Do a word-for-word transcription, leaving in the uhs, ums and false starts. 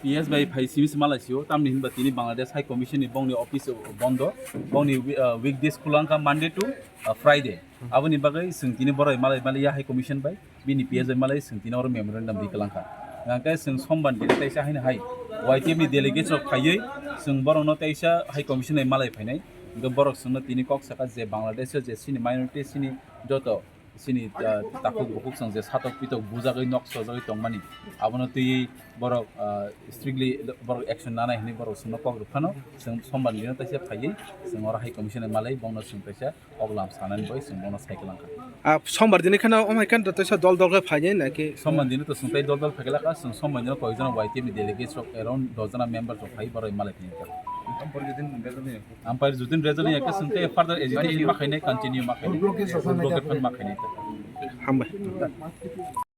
P S bai phai simi se malai sio, tamni hinba tini Bangladesh High Commission ni bongni office bondo, bongni wi-, ah, weekdays khulangkha Monday to, ah, Friday. Aboni bagwi chwng tini borok malai maliya High Commission bai, bini P S bai malai chwng tini oro memorandum ri kwlangkha. Hwnkhe chwng sombar dino teisa haino hai Y T F ni delegates rok phaiwi chwng borokno teisa High Commission bai malai phainai. Hwnkhe borok chwngno tini kok saka je Bangladesh o je chini minority chini joto chini, ah, takhuk bukhuk chwng je satok pitok bujagwi nok sojagwi tongmani, abono twiwi borok, ah, strictly borok action nanai hinwi borok chwngno kok rwphano, chwng sombar dino teisa phaiwi chwng oro High Commission bai malai bongno chwng teisa oglam sanani bai chwng bono sai kwlangkha. Ah, sombar dini kheno omhai khe teisa dol dol khe phainai naki? Sombar dino to chwng tei dol dol phaikwlakha, chwng sombar dino koijono Y T F ni delegates rok around dos jona members rok phai borok malai phailaikha. Ampar Judin Rejali yakhe chwng tei further agitation ma khainai, continue ma khainai. Blockade ma khainai. Hambai.